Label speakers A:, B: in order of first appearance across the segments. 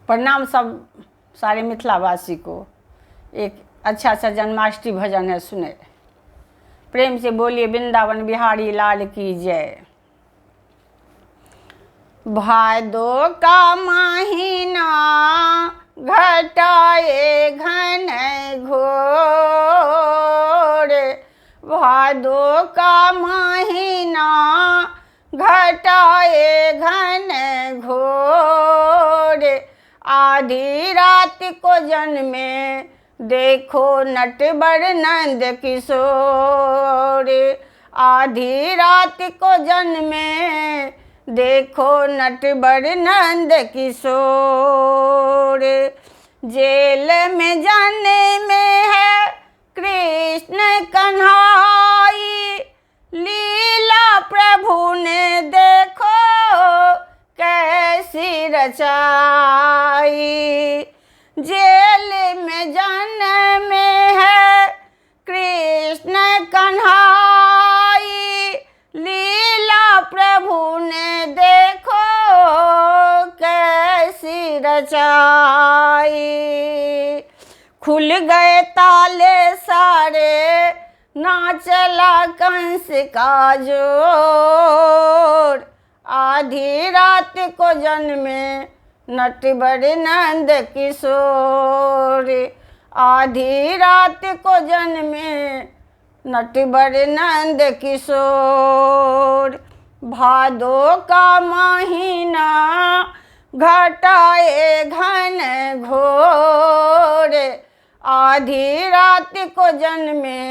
A: प्रणाम सब सारे मिथिलावासी को। एक अच्छा सा जन्माष्टमी भजन है, सुने प्रेम से बोलिए वृंदावन बिहारी लाल की जय। भादो का महीना घटाए घन घोर, भादो का महीना घटाए घन घोर, आधी रात को जन्मे देखो नटवर नंद किशोर, आधी रात को जन्मे देखो नटवर नंद किशोर। जेल में जन्मे है कृष्ण कन्हाई, लीला प्रभु ने देखो कैसी रचाई। जेल में जन्मे है कृष्ण कन्हाई, लीला प्रभु ने देखो कैसी रचाई। खुल गए ताले सारे ना चला कंस का जोर, आधी रात को जन्मे नटवर नंद किशोर, आधी रात को जन्मे नटवर नंद किशोर। भादो का महीना घटाए घन घोर, आधी रात को जन्मे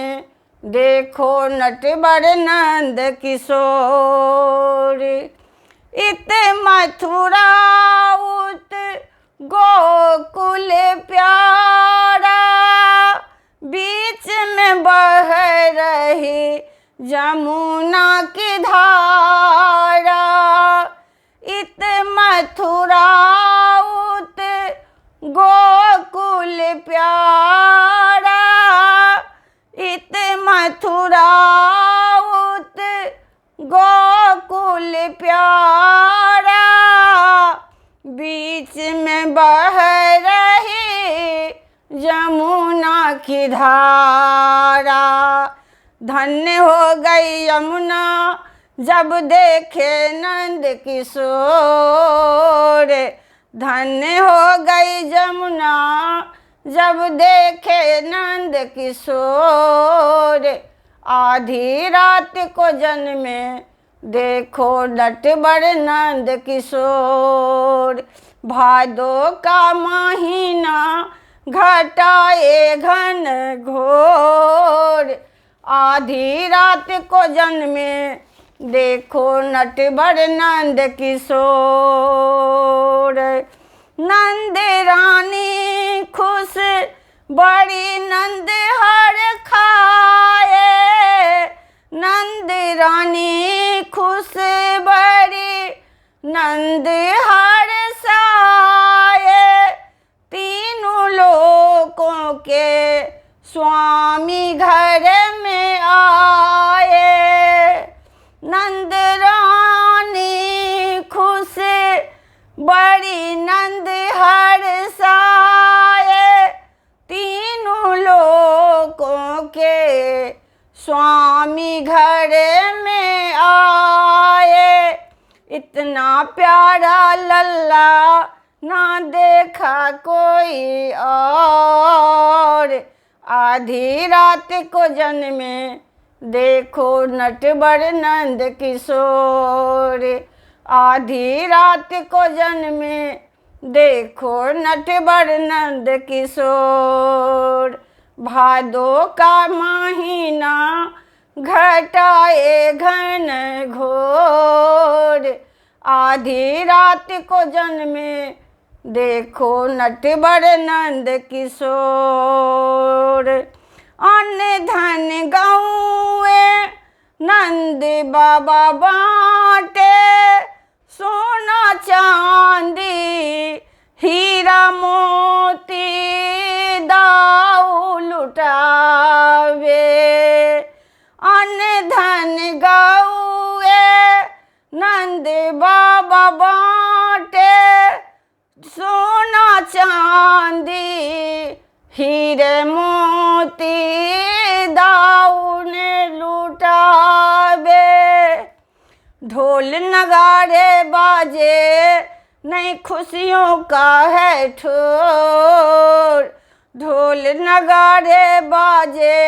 A: देखो नटवर नंद किशोर। इत मथुरा उत गोकुल प्यारा, बीच में बह रही जमुना की धारा। इत मथुरा उत गोकुल प्यारा, इत मथुरा उत गोकुल प्यारा, बीच में बह रही जमुना की धारा। धन्य हो गई यमुना जब देखे नंद किशोर, धन्य हो गई जमुना जब देखे नंद किशोर। आधी रात को जन्मे देखो नटवर नंद किशोर। भादो का महीना घटाए घन घोर, आधी रात को जन्मे देखो नटवर नंद किशोर। नंद रानी खुश बड़ी नंद हर खाए, नंद रानी खुश बड़ी नंद हर साए, तीनों लोकों के स्वामी घर में आए। नंद रानी खुश बड़ी नंद हर साए, तीनों लोकों के स्वामी घर में आए। इतना प्यारा लल्ला ना देखा कोई और, आधी रात को जन्मे देखो नटवर नंद किशोर, आधी रात को जन्मे देखो नटवर नंद किशोर। भादो का महीना घटाए घन घोर, आधी रात को जन्मे देखो नटवर नंद किशोर। अन्न धन गौए नंद बाबा बाँटे, सोना चांदी हीरा मोती दाऊ लुटावे। अन्न धन गौए नंद बाबा बाँटे, सोना चांदी हीरे मोती दाऊ ने लुटावे। ढोल नगाड़े बाजे नहीं खुशियों का है ठोर, ढोल नगाड़े बाजे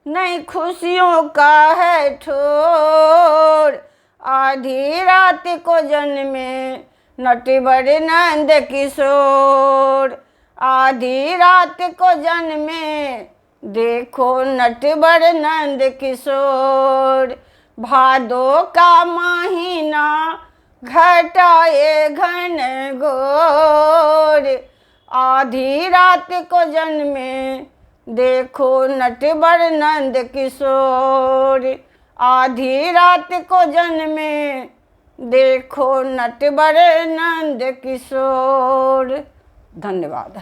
A: नहीं खुशियों का है ठोर। आधी रात को जन्मे नटवर नंद किशोर, आधी रात को जन्मे देखो नटवर नंद किशोर। भादो का महीना घटाए घन घोर, आधी रात को जन्मे देखो नटवर नंद किशोर, आधी रात को जन्मे देखो नटवर नंद किशोर। धन्यवाद।